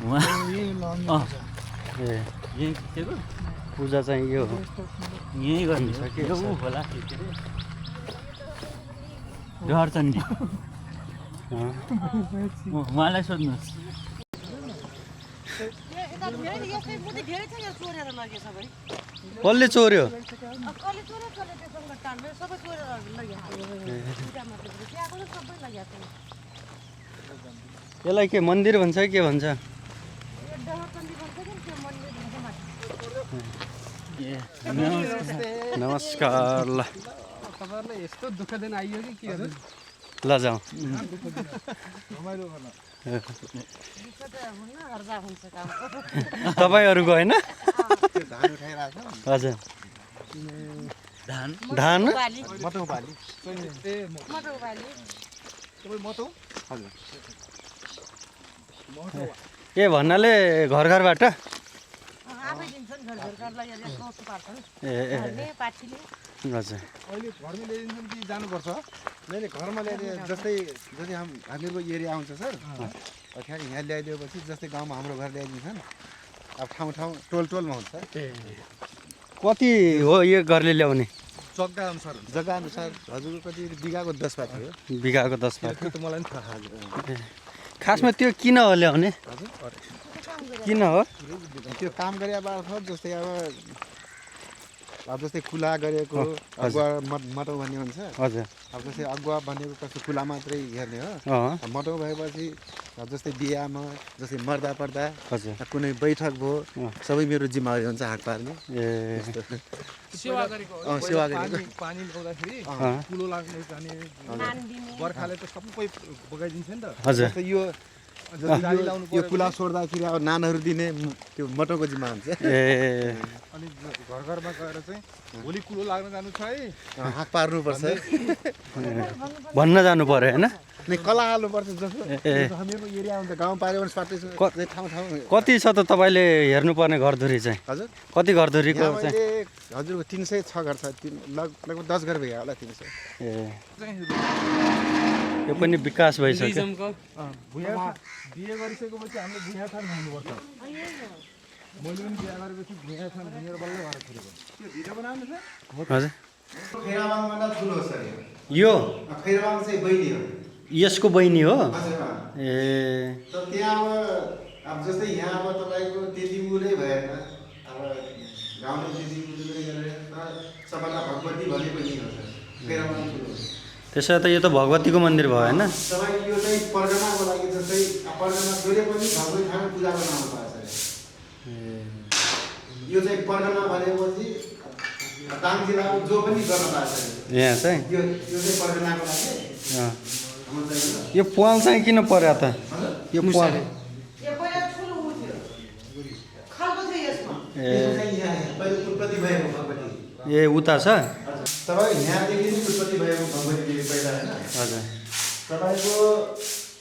उहाँ ए यहीँ खिचेको पूजा चाहिँ यो हो। यहीँ गर्नु के यो ऊ होला के अरे डहरचण्डी। उहाँलाई सोध्नुहोस्। कसले चोर्यो? यसलाई के मन्दिर भन्छ कि के भन्छ? नमस्कार। ल यस्तो दुःख दिन आइयो कि के हो? ल जाउँ। तपाईँहरूको होइन? हजुर धान ए भन्नाले घर घरबाट ए हजुर अहिले घरमा ल्याइदिन्छन् कि जानुपर्छ? मैले घरमा ल्याइदिए जस्तै हामीहरूको एरिया आउँछ सर। ठ्याक्कै यहाँ ल्याइदिएपछि जस्तै गाउँमा हाम्रो घर ल्याइदिन्छन्। अब ठाउँ टोलमा हुन्छ। कति हो यो घरले ल्याउने? जग्गा अनुसार हजुरको कति बिगाको 10 पात हो। बिगाको 10 पात। त्यो त मलाई पनि थाहा छ। खासमा त्यो किन हो ल्याउने? किन हो? त्यो काम गरे बार्फत जस्तै अब जस्तै कुला गरेको अगुवा मटौ भन्ने हुन्छ। हजुर अब जस्तै अगुवा भनेको कस्तो कुला मात्रै हेर्ने हो। मटौ भएपछि जस्तै बिहामा जस्तै मर्दा पर्दा हजुर कुनै बैठक भयो सबै मेरो जिम्मेवारी हुन्छ हात पार्ने। सेवा गरेको पानी ल्याउँदाखेरि कुलो लाग्ने जाने बर्खाले त सबै बगाइदिन्छ नि त। हजुर यो कुला छोड्दाखेरि अब नानहरू दिने त्यो मटौको जिम्मा हुन्छ। अनि घर घरमा गएर चाहिँ भोलि कुलो लाग्न जानु छ है हात पार्नुपर्छ भन्न जानु पर्यो होइन? अनि कला हाल्नुपर्छ। जस्तो हामीहरूको एरिया हुन्छ गाउँ पार्यो भने स्वाटै ठाउँ कति छ त तपाईँले हेर्नुपर्ने घरधुरी चाहिँ? हजुर कति घरधुरीको चाहिँ? हजुरको 306 घर छ। लगभग 10 घर भयो होला 300। यो पनि विकास भइसक्यो। बिहे गरिसकेपछि हामीले भुइँया थान हुनुपर्छ। मैले पनि बिहा गरेपछि भुइँया थान भुइँया बल्ल घर छोडेको। त्यो भिडियो बनाउनु छ? हजुर खैराबाङभन्दा ठुलो हो सर यो। खैराबाङ चाहिँ बहिनी हो। यसको बहिनी हो? ए त त्यहाँ अब जस्तै यहाँ अब तपाईँको त्यति उलै भएन। अब गाउँले त्यति उलै गरेर सबैलाई भगवती भने पनि हो सर। खैराबाङ ठुलो हो। त्यसो त यो त भगवतीको मन्दिर भयो होइन? तपाईँ यो चाहिँ परगनाको लागि जस्तै परगना जोले पनि भगवती ठाउँ पूजा गर्न आउनुपर्छ। यो चाहिँ परगना भनेपछि दाङ जिल्लाको जो पनि गर्न पार्छ। यहाँ चाहिँ यो चाहिँ परगनाको लागि यो प्वाल चाहिँ किन पर्यो त? यो प्वाल ए उता छ? तपाईँ यहाँदेखि उत्पत्ति भएको भगवती देवी पहिला होइन? हजुर तपाईँको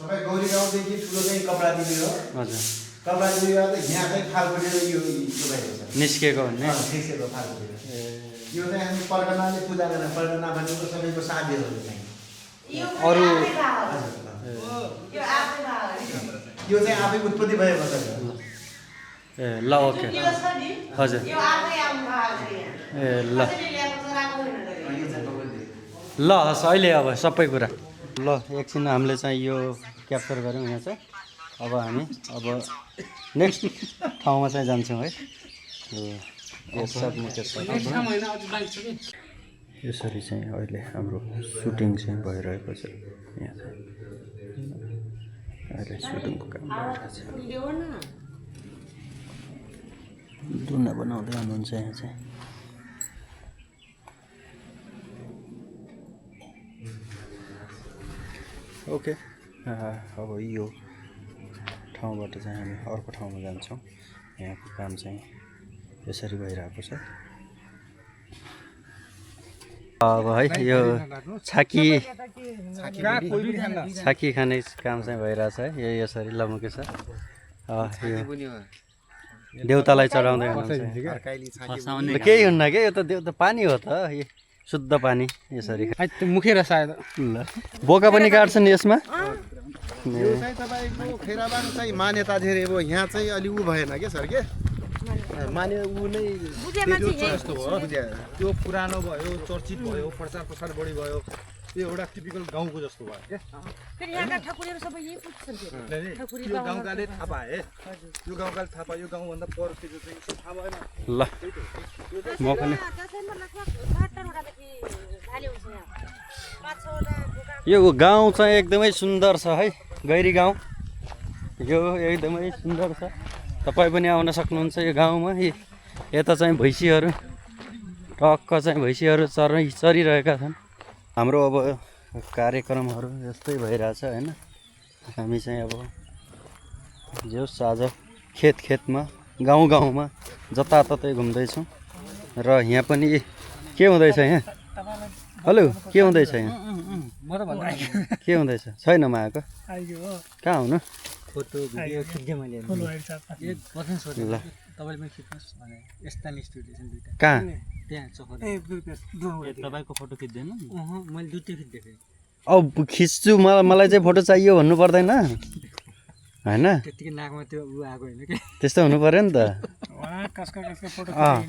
तपाईँ गौरी गाउँदेखि ठुलो चाहिँ कपडा दिने हो हजुर कपडा दिने हो त यहाँ चाहिँ फाल्गुनेर यो भएको छ निस्केको भन्ने निस्केको फाल्गुनेर यो चाहिँ हामी परगनाले पूजा गर्ने परगना भनेको सबैको साथीहरू चाहिँ अरू यो चाहिँ आफै उत्पत्ति भएको छ ए ल ओके हजुर ए ल ल हस् अहिले अब सबै कुरा ल एकछिन हामीले चाहिँ यो क्याप्चर गऱ्यौँ यहाँ चाहिँ अब हामी अब नेक्स्ट ठाउँमा चाहिँ जान्छौँ है यसरी चाहिँ अहिले हाम्रो सुटिङ चाहिँ भइरहेको छ यहाँ चाहिँ अहिले सुटिङको काम भइरहेको छ दुना बनाउँदै हुनुहुन्छ यहाँ चाहिँ ओके अब यो ठाउँबाट चाहिँ हामी अर्को ठाउँमा जान्छौँ यहाँको काम चाहिँ यसरी भइरहेको छ अब है यो छाकी खाने काम चाहिँ भइरहेछ है यो यसरी लमुके छ यो देउतालाई चढाउँदै हुनुहुन्छ केही हुन्न क्या यो त देउता पानी हो त यो शुद्ध पानी यसरी मुखेर सायद ल बोका पनि काट्छन् यसमा यो चाहिँ तपाईँको खेराबाङ चाहिँ मान्यता धेरै अब यहाँ चाहिँ अलि ऊ भएन क्या सर के माने ऊ नै जस्तो भयो त्यो पुरानो भयो चर्चित भयो प्रचार प्रसार बढी भयो यो एउटा टिपिकल गाउँको जस्तो भयो क्या यो गाउँकाले थाहा पाए यो गाउँकाले थाहा पायो यो गाउँभन्दा पर चाहिँ थाहा भएन ल म पनि यो गाउँ चाहिँ एकदमै सुन्दर छ है गैरी गाउँ यो एकदमै सुन्दर छ तपाईँ पनि आउन सक्नुहुन्छ यो गाउँमा यता चाहिँ भैँसीहरू टक्क चाहिँ भैँसीहरू चरिरहेका छन् हाम्रो अब कार्यक्रमहरू यस्तै भइरहेछ होइन हामी चाहिँ अब जोस् आज खेतमा गाउँमा जताततै घुम्दैछौँ र यहाँ पनि के हुँदैछ यहाँ हेलो के हुँदैछ यहाँ के हुँदैछ छैन म आएको कहाँ हुनु फोटो भिडियो खिच्दै मैले ल कहाँ त्यहाँ तपाईँको फोटो खिच्दैन मैले दुईटै खिच्दै अब खिच्छु मलाई चाहिँ फोटो चाहियो भन्नु पर्दैन होइन त्यतिकै नाकमा त्यो उ आएको होइन कि त्यस्तो हुनु पर्यो नि त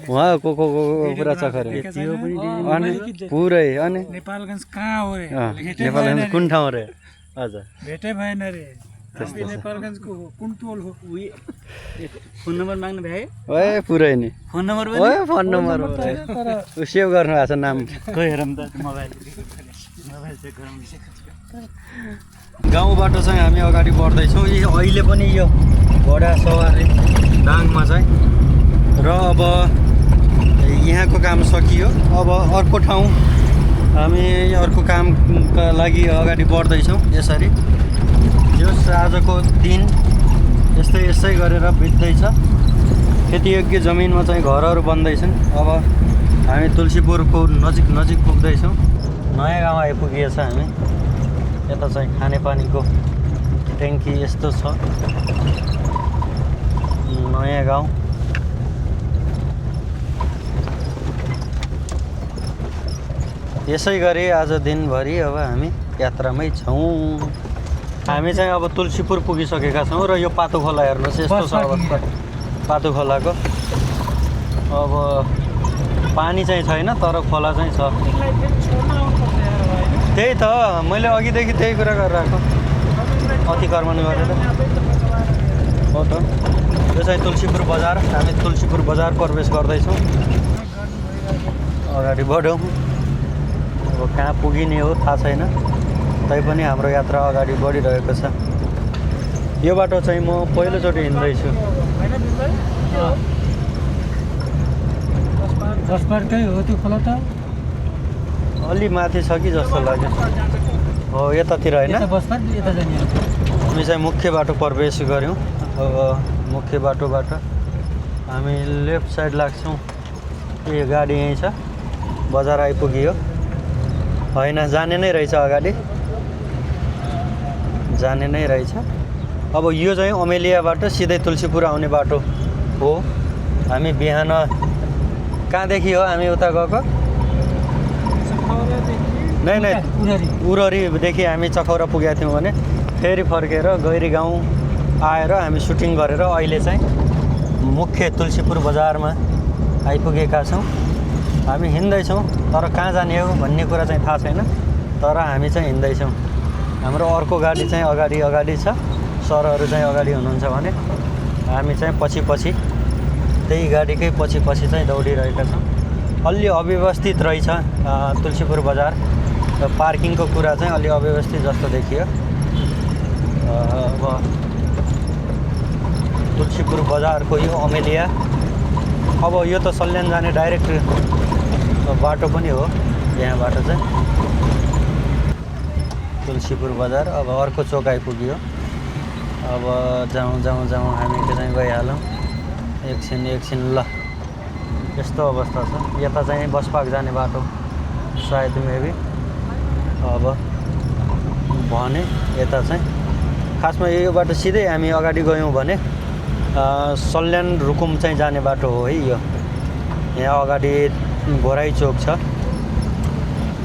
उहाँ को पुरा चखर अनि पुरै अनि नेपालगञ्ज कहाँ हो रे नेपालगञ्ज कुन ठाउँ रे हजुर भेटै भएन रे नेपालगञ्जको कुन टोल हो फोन नम्बर माग्नु भए ओए पुरै नि फोन नम्बर ओए फोन नम्बर सेभ गर्नु भएको छ नाम खोइ हेरौँ त मोबाइल चेक गरौँ गाउँबाट चाहिँ हामी अगाडि बढ्दैछौँ अहिले पनि यो घोडा सवारी दाङमा चाहिँ र अब यहाँको काम सकियो अब अर्को ठाउँ हामी अर्को कामका लागि अगाडि बढ्दैछौँ यसरी यस आजको दिन यस्तै गरेर बित्दैछ खेतीयोग्य जमिनमा चाहिँ घरहरू बन्दैछन् अब हामी तुलसीपुरको नजिक पुग्दैछौँ नयाँ गाउँ आइपुगिएछ हामी यता चाहिँ खानेपानीको ट्याङ्की यस्तो छ नयाँ गाउँ यसै गरी आज दिनभरि अब हामी यात्रामै छौँ हामी चाहिँ अब तुलसीपुर पुगिसकेका छौँ र यो पातो खोला हेर्नुहोस् यस्तो छ अवस्था पातो खोलाको अब पानी चाहिँ छैन तर खोला चाहिँ छ त्यही त मैले अघिदेखि त्यही कुरा गरिरहेको अतिक्रमण गरेर हो त यो चाहिँ तुलसीपुर बजार हामी तुलसीपुर बजार प्रवेश गर्दैछौँ अगाडि बढौँ अब कहाँ पुगिने हो थाहा छैन तैपनि हाम्रो यात्रा अगाडि बढिरहेको छ यो बाटो चाहिँ म पहिलोचोटि हिँड्दैछु जसपारकै हो त्यो खोला त अलि माथि छ कि जस्तो लाग्यो हो यतातिर होइन हामी चाहिँ मुख्य बाटो प्रवेश गऱ्यौँ अब मुख्य बाटोबाट हामी लेफ्ट साइड लाग्छौँ ए गाडी यहीँ छ बजार आइपुग्यो होइन जाने नै रहेछ अगाडि जाने नै रहेछ। अब यो चाहिँ अमेलियाबाट सिधै तुलसीपुर आउने बाटो हो। हामी बिहान कहाँदेखि हो हामी उता गएको? नै उररीदेखि हामी चखौरा पुगेका थियौँ भने फेरि फर्केर गैरी गाउँ आएर हामी सुटिङ गरेर अहिले चाहिँ मुख्य तुलसीपुर बजारमा आइपुगेका छौँ। हामी हिँड्दैछौँ, तर कहाँ जाने हो भन्ने कुरा चाहिँ थाहा छैन, तर हामी चाहिँ हिँड्दैछौँ। हाम्रो अर्को गाडी चाहिँ अगाडि छ, सरहरू चाहिँ अगाडि हुनुहुन्छ भने हामी चाहिँ पछि त्यही गाडीकै पछि चाहिँ दौडिरहेका छौँ। अलि अव्यवस्थित रहेछ तुलसीपुर बजार, पार्किङको कुरा चाहिँ अलि अव्यवस्थित जस्तो देखियो। अब तुलसीपुर बजारको यो अमेलिया, अब यो त सल्यान जाने डाइरेक्ट बाटो पनि हो यहाँबाट चाहिँ तुलसीपुर बजार। अब अर्को चोक आइपुग्यो। अब जाउँ हामी चाहिँ गइहालौँ। एकछिन ल, यस्तो अवस्था छ। यता चाहिँ बस पार्क जाने बाटो सायद मेबी। अब भने यता चाहिँ खासमा यो बाटो सिधै हामी अगाडि गयौँ भने सल्यान रुकुम चाहिँ जाने बाटो हो है यो। यहाँ अगाडि घोराई चोक छ,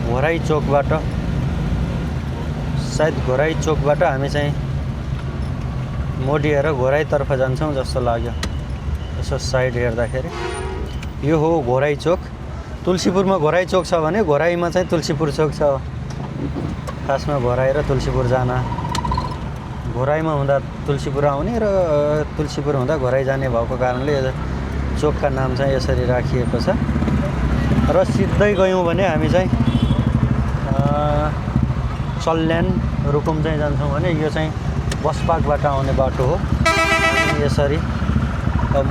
घोराई चोकबाट सायद घोराई चोकबाट हामी चाहिँ मोडिएर घोराईतर्फ जान्छौँ जस्तो लाग्यो यसो साइड हेर्दाखेरि। यो हो घोराई चोक। तुलसीपुरमा घोराई चोक छ भने घोराईमा चाहिँ तुलसीपुर चोक छ। खासमा घोराई र तुलसीपुर जान, घोराईमा हुँदा तुलसीपुर आउने र तुलसीपुर हुँदा घोराई जाने भएको कारणले चोकका नाम चाहिँ यसरी राखिएको छ। र सिधै गयौँ भने हामी चाहिँ सल्यान रुकुम चाहिँ जान्छौँ भने यो चाहिँ बस पार्कबाट आउने बाटो हो। यसरी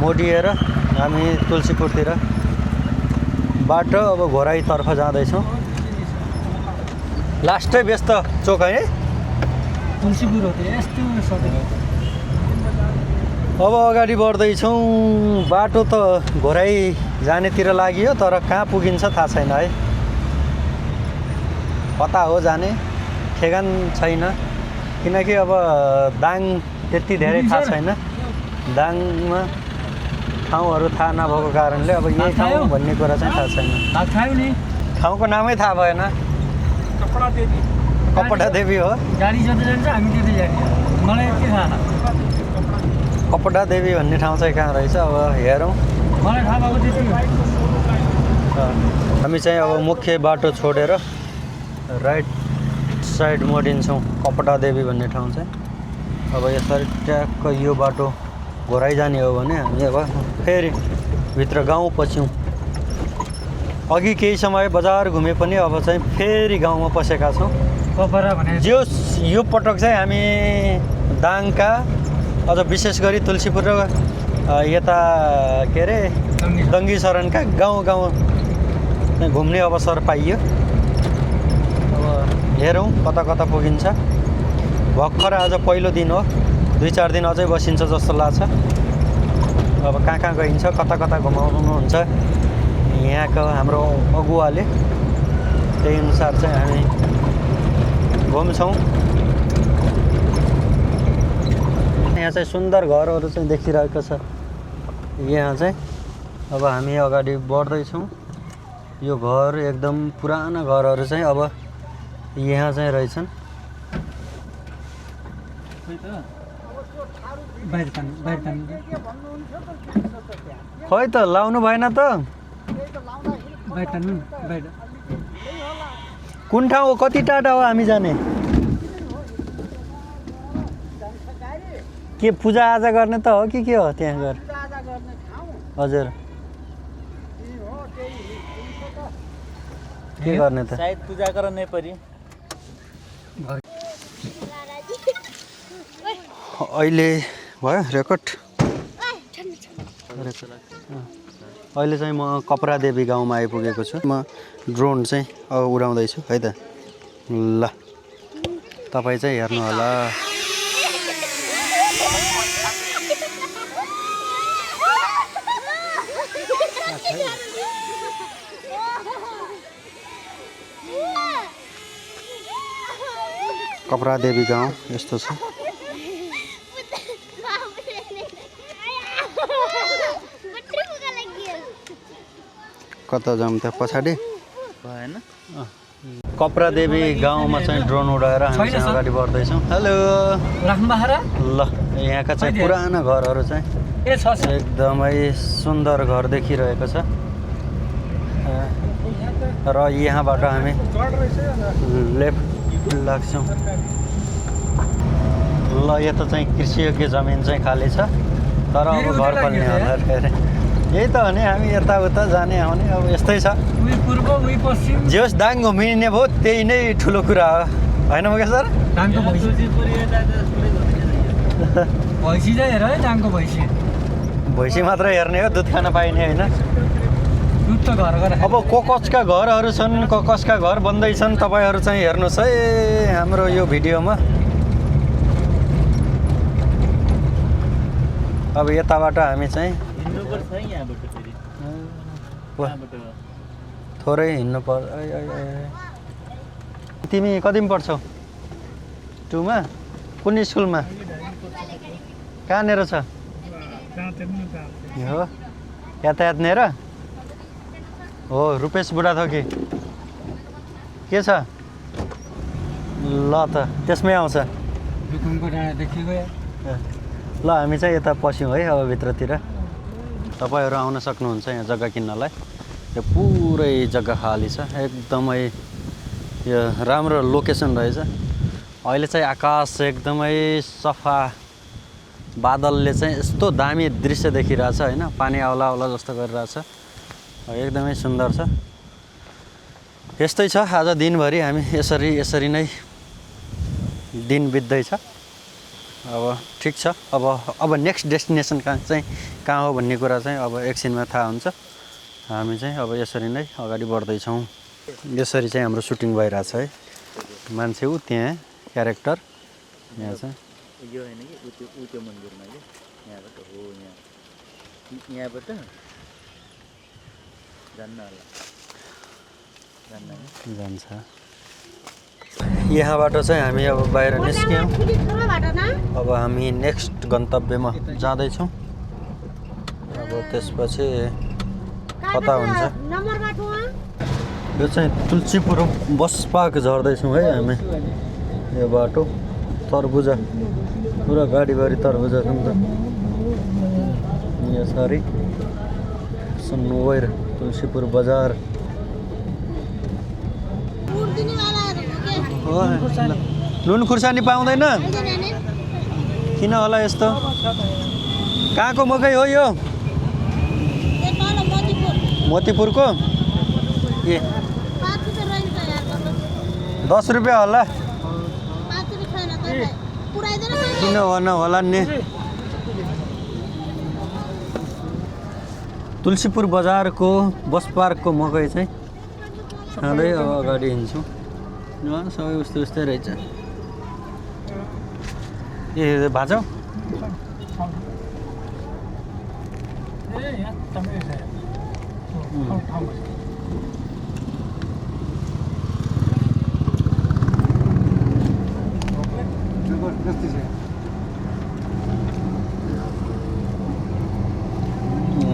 मोडिएर हामी तुलसीपुरतिर बाटो अब घोराईतर्फ जाँदैछौँ। लास्टै व्यस्त चोक है तुलसीपुर हो यस्तो सबै। अब अगाडि बढ्दैछौँ। बाटो त घोराई जानेतिर लाग्यो, तर कहाँ पुगिन्छ थाहा छैन है। कता हो जाने ठेगान छैन, किनकि अब दाङ त्यति धेरै थाहा छैन। दाङमा ठाउँहरू थाहा नभएको कारणले अब यही ठाउँ भन्ने कुरा चाहिँ थाहा छैन। ठाउँको नामै थाहा भएन। कपडा देवी हो। गाडी जति जान्छ हामी त्यतै जाने। मलाई यति थाहा। कपडा देवी भन्ने ठाउँ चाहिँ कहाँ रहेछ अब हेरौँ। मलाई थाहा भएको त्यति। हामी चाहिँ अब मुख्य बाटो छोडेर राइट साइड मोडिन्छौँ। कपडा देवी भन्ने ठाउँ चाहिँ अब यसरी ट्याक्क यो बाटो घोराई जाने हो भने हामी अब फेरि भित्र गाउँ पस्यौँ। अघि केही समय बजार घुमे पनि अब चाहिँ फेरि गाउँमा पसेका छौँ। कपरा भने यो पटक चाहिँ हामी दाङका अझ विशेष गरी तुलसीपुर र यता के अरे दङ्गी शरणका गाउँ घुम्ने अवसर पाइयो। अब हेरौँ कता पुगिन्छ। भर्खर आज पहिलो दिन हो, 2-4 दिन अझै बसिन्छ जस्तो लाग्छ। अब कहाँ गइन्छ, कता घुमाउनुहुन्छ यहाँको हाम्रो अगुवाले, त्यही अनुसार चाहिँ हामी घुम्छौँ। यहाँ चाहिँ सुन्दर घरहरू चाहिँ देखिरहेको छ। यहाँ चाहिँ अब हामी अगाडि बढ्दैछौँ। यो घर एकदम पुराना घरहरू चाहिँ अब यहाँ चाहिँ रहेछन्। खै त लाउनु भएन त। कुन ठाउँ हो, कति टाढा हो हामी जाने? के पूजाआजा गर्ने त हो कि के हो त्यहाँ गएर? हजुर के गर्ने त? सायद पूजा गर्न परि। अहिले भयो रेकर्ड। अहिले चाहिँ म कपरा देवी गाउँमा आइपुगेको छु। म ड्रोन चाहिँ अब उडाउँदैछु है त। ल तपाईँ चाहिँ हेर्नु होला। कपरादेवी गाउँ यस्तो छ। कता जाउँ त्यहाँ पछाडि भएन कपरादेवी गाउँमा चाहिँ ड्रोन उडाएर हामी चाहिँ अगाडि बढ्दैछौँ। हेलो ल यहाँका चाहिँ पुरानो घरहरू चाहिँ एकदमै सुन्दर घर देखिरहेको छ र यहाँबाट हामी लेफ्ट लाग्छौँ। ल यता चाहिँ कृषियोग्य जमिन चाहिँ खाली छ तर अब घर बन्ने होला फेरि यही त हो नि हामी यताउता जाने आउने अब यस्तै छ। जे होस् दाङ घुमिने भयो त्यही नै ठुलो कुरा हो होइन मुकेश सर? भैँसी मात्र हेर्ने हो दुध खान पाइने होइन। अब कसका घरहरू छन् कसका घर बन्दैछन् तपाईँहरू चाहिँ हेर्नुहोस् है हाम्रो यो भिडियोमा। अब यताबाट हामी चाहिँ थोरै हिँड्नु पर्छ। तिमी कतिमा पढ्छौ? 2 मा? कुन स्कुलमा? कहाँनिर छ? हो यातायातनिर हो। रुपेश बुढाथोकी के छ? ल त त्यसमै आउँछ। ल हामी चाहिँ यता पस्यौँ है अब भित्रतिर। तपाईँहरू आउन सक्नुहुन्छ यहाँ जग्गा किन्नलाई। यो पुरै जग्गा खाली छ एकदमै यो राम्रो लोकेसन रहेछ। अहिले चाहिँ आकाश एकदमै सफा बादलले चाहिँ यस्तो दामी दृश्य देखिरहेछ होइन पानी आउला आउला जस्तो गरिरहेछ एकदमै सुन्दर छ। यस्तै छ आज दिनभरि हामी यसरी नै दिन बित्दैछ। अब ठिक छ अब नेक्स्ट डेस्टिनेसन कहाँ हो भन्ने कुरा चाहिँ अब एकछिनमा थाहा हुन्छ। हामी चाहिँ अब यसरी नै अगाडि बढ्दैछौँ। यसरी चाहिँ हाम्रो सुटिङ भइरहेछ है। मान्छे ऊ त्यहाँ क्यारेक्टर यहाँ चाहिँ यो होइन कि त्यो मन्दिरमा कि यहाँबाट हो यहाँबाट जान्छ। यहाँबाट चाहिँ हामी अब बाहिर निस्क्यौँ। अब हामी नेक्स्ट गन्तव्यमा जाँदैछौँ। अब त्यसपछि कता हुन्छ यो चाहिँ तुलसीपुर बस पार्क झर्दैछौँ है हामी। यो बाटो तरबुजा पुरा गाडीभरि तरबुजा छ नि त। यसरी सनवेर तुलसीपुर बजार नुन खुर्सानी पाउँदैन किन होला यस्तो? कहाँको मकै हो यो? मोतीपुरको ए 10 रुपियाँ होला। किन होला नि? तुलसीपुर बजारको बस पार्कको मकै चाहिँ खाँदै अब अगाडि हिँड्छौँ। सबै उस्तै रहेछ। ए भाँचौ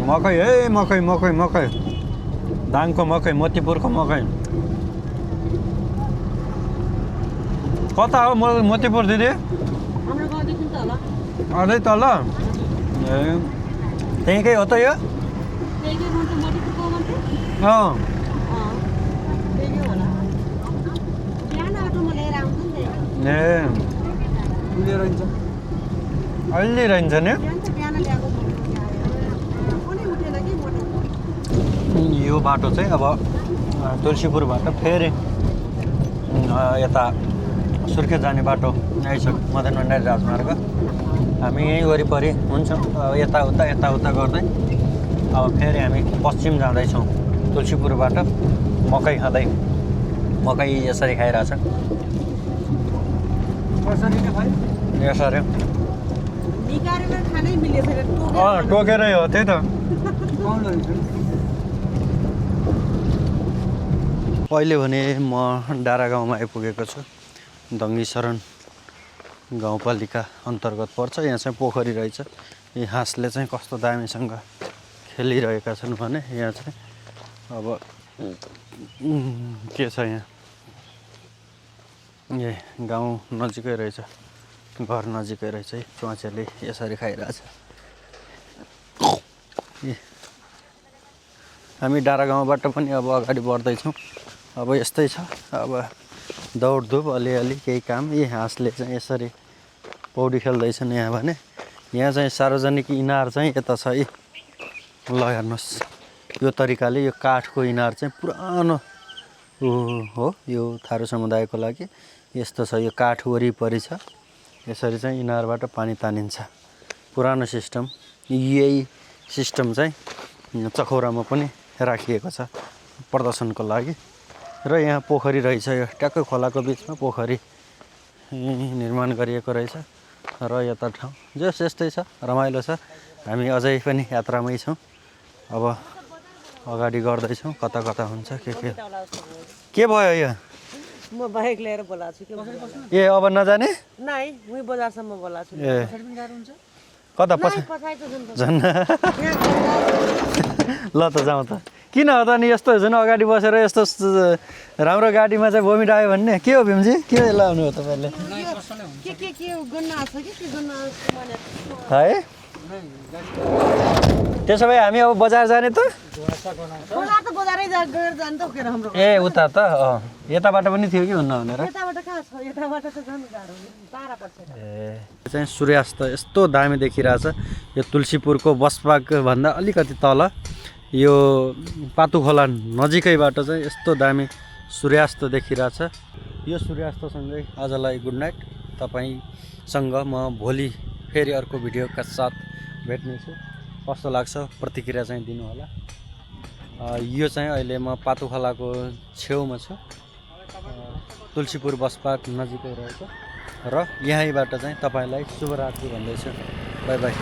मकै है मकै दाङको मकै मोतीपुरको मकै। कता हो मोतीपुर दिदी? अझै तल ए त्यहीँकै हो त यो? ए अहिले रहन्छ नि यो बाटो चाहिँ अब तुलसीपुरबाट फेरि यता सुर्खेत जाने बाटो आइसक्यो। मदन भण्डारी राजमार्ग हामी यहीँ वरिपरि हुन्छौँ। यताउता गर्दै अब फेरि हामी पश्चिम जाँदैछौँ तुलसीपुरबाट मकै खाँदै। मकै यसरी खाइरहेछ यसरी टोकेरै हो त्यही त। अहिले भने म डाँडा गाउँमा आइपुगेको छु। दङ्गी शरण गाउँपालिका अन्तर्गत पर्छ। यहाँ चाहिँ पोखरी रहेछ। यी हाँसले चाहिँ कस्तो दामीसँग खेलिरहेका छन् भने यहाँ चाहिँ अब के छ यहाँ ए गाउँ नजिकै रहेछ, घर नजिकै रहेछ। च्वाचेले यसरी खाइरहेछ। हामी डाँडा गाउँबाट पनि अब अगाडि बढ्दैछौँ। अब यस्तै छ, अब दौडधुप अलिअलि केही काम। यी हाँसले चाहिँ यसरी पौडी खेल्दैछन् यहाँ भने। यहाँ चाहिँ सार्वजनिक इनार चाहिँ यता छ है। ल हेर्नुहोस्, यो तरिकाले यो काठको इनार चाहिँ पुरानो हो। यो थारू समुदायको लागि यस्तो छ। यो काठ वरिपरि छ। यसरी चाहिँ इनारबाट पानी तानिन्छ। पुरानो सिस्टम। यही सिस्टम चाहिँ चखौरामा पनि राखिएको छ प्रदर्शनको लागि। र यहाँ पोखरी रहेछ। यो ट्याक्कै खोलाको बिचमा पोखरी निर्माण गरिएको रहेछ। र यता ठाउँ जस यस्तै छ, रमाइलो छ। हामी अझै पनि यात्रामै छौँ। अब अगाडि गर्दैछौँ। कता कता हुन्छ के भयो यो? म बाइक लिएर बोलाएको छु के ए अब नजाने? नाइ उही बजारसम्म बोलाएको छु। ए कता पछि झन् ल त जाउँ त। किन हो त नि यस्तो झन् अगाडि बसेर यस्तो राम्रो गाडीमा चाहिँ भोमिट आयो भन्ने के हो भीमजी? के लाउनु हो तपाईँले? के गन्न आछ के गन्न है त्यसो भए हामी अब बजार जाने त? बजार त बजारै गएर जान्छ के हाम्रो। ए उता त यताबाट पनि थियो कि भन्न भनेर। यताबाट कहाँ छ? यताबाट त झन् गाह्रो टाढा पर्छ। ए चाहिँ सूर्यास्त यस्तो दामी देखिरहेछ। यो तुलसीपुरको बसपाक भन्दा अलिकति तल यो पातु खोला नजिकैबाट चाहिँ यस्तो दामी सूर्यास्त देखिरहेछ। यो सूर्यास्तसँगै आजलाई गुड नाइट। तपाईँसँग म भोलि फेरि अर्को भिडियोका साथ भेट्नेछु। कस्तो लाग्छ प्रतिक्रिया चाहिँ दिनु होला। यो चाहिँ अहिले म पातु खोलाको छेउमा छु। तुलसीपुर बसपाक नजिकै रहेछ। र यहीँबाट चाहिँ तपाईँलाई शुभरात्रि भन्दैछु। By by.